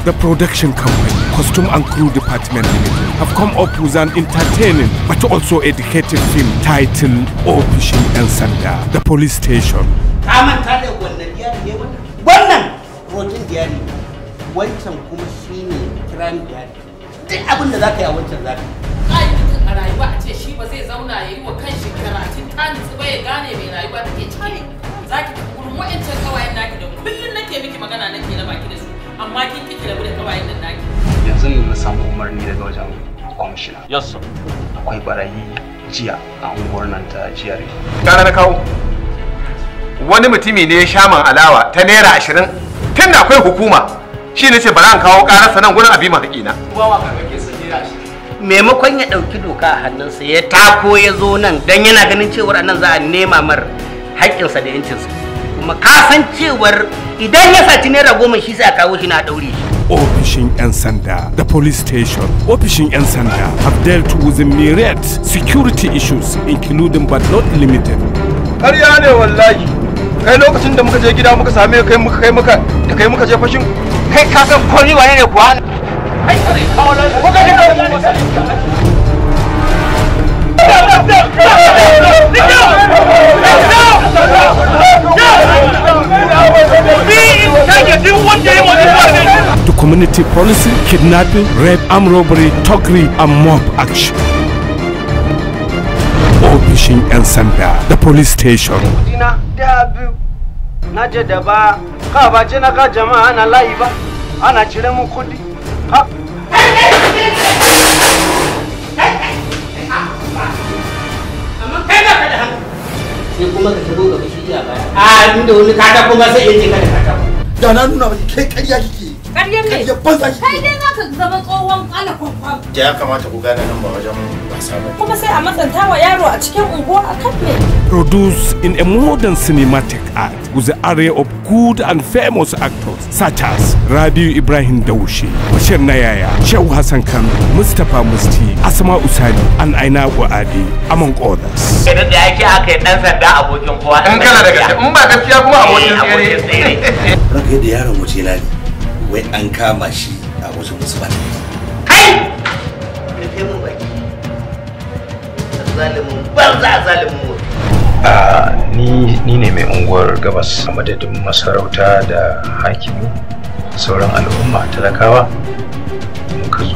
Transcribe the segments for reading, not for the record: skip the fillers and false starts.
The production company, Costume and Crew Department Limited, have come up with an entertaining but also educative film titled Ofishin 'Yan Sanda, The Police Station. Ka manta da wannan diary ne wannan? Wannan routine diary ne. Wancan kuma shine crime diary. Duk abin da zaka yi a wancan zaka yi. Ai mutum a rayuwa a ce shi ba zai zauna ya yi wa kanshi karatun ta nutsu ba ya gane mai rayuwa take ciki. Za ki tafi gurin wa'ancan kawayen naki da kullum nake miki magana nake na baki da su, amma kin ki rabu da kawayen nan naki. Yanzu ne na samu umarni daga wajen kwamishina. Yes sir. Akwai barayi jiya a unguwar nan ta GRA. Gara na kawo. Wani mutumi ne ya sha man alawa ta ₦20 tun da akwai hukuma. Shi ne ce bari an kawo ƙararsa nan gurin abi haƙina. Maimakon ya ɗauki doka a hannunsa ya tako ya zo nan don yana ganin cewar anan za a nema mar haƙƙinsa da 'yancinsa. Kuma ka san cewar idan ya saci ₦10 shi sai a kawo shi na ɗaure shi. Ofishin 'Yan Sanda, The Police Station. Ofishin 'Yan Sanda have dealt with the myriad security issues, including but not limited. Ƙarya ne wallahi. Kai lokacin da muka je gida muka same kai muka kai muka da kai muka je fashin kai ka san ko ni wane ne kuwa? To community policing, kidnapping, rape, armed robbery, thuggery, and mob action. Ofishin 'Yan Sanda, The Police Station. Kudina da biyu na je da ba ka ba ce na ka jama'a ana layi ba ana cire mun kudi ha. Amma kai ba ka da hankali. Sai kuma ka shigo gaba shi iya baya. A inda wani katako ma sai yanke ka da katako. Da na nuna maki kai ƙarya kike. Ƙarya me? Ƙarya banza kike. Kai dai zaka zama tsohon alakwakwa. Ya kamata ku gane nan ba wajen wasa ba. Kuma sai a matsanta wa yaro a cikin unguwa a kan me? Produced in a modern cinematic art with the array of good and famous actors such as Rabiu Ibrahim Daushe, Bashir Nayaya, Shehu Hassan Kano, Mustapha Musti, Asma Usani, and Aina Adi, among others. Idan da yake aka yi ɗan sanda abokin kowa. In kana da gaskiya, in ba gaskiya kuma abokin tsere. Ranka yadda yaron waje na ne, wai an kama shi a wajen wasu ba. Kai! Rufe mun baki. Zalimin banza zalimin mu. Ni ne mai unguwar Gabas a madadin masarauta da hakimi sauran al'umma talakawa muka zo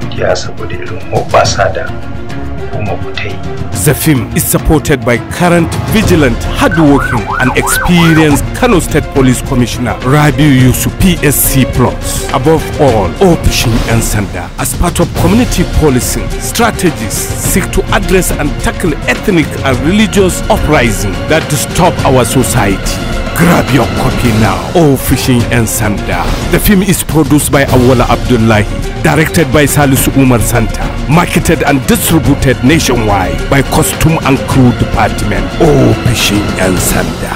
godiya saboda irin hoɓɓasa da kuma ku ta yi. The film is supported by current vigilant, hardworking, and experienced Kano State Police Commissioner Rabiu Yusuf PSC Plus. Above all, Ofishin 'Yan Sanda, as part of community policing strategies, seek to address and tackle ethnic and religious uprising that disturb our society. Grab your copy now. Ofishin 'Yan Sanda. The film is produced by Awala Abdullahi, directed by Salisu Umar Santa, marketed and distributed nationwide by Costume and Crew Department. Ofishin 'Yan Sanda.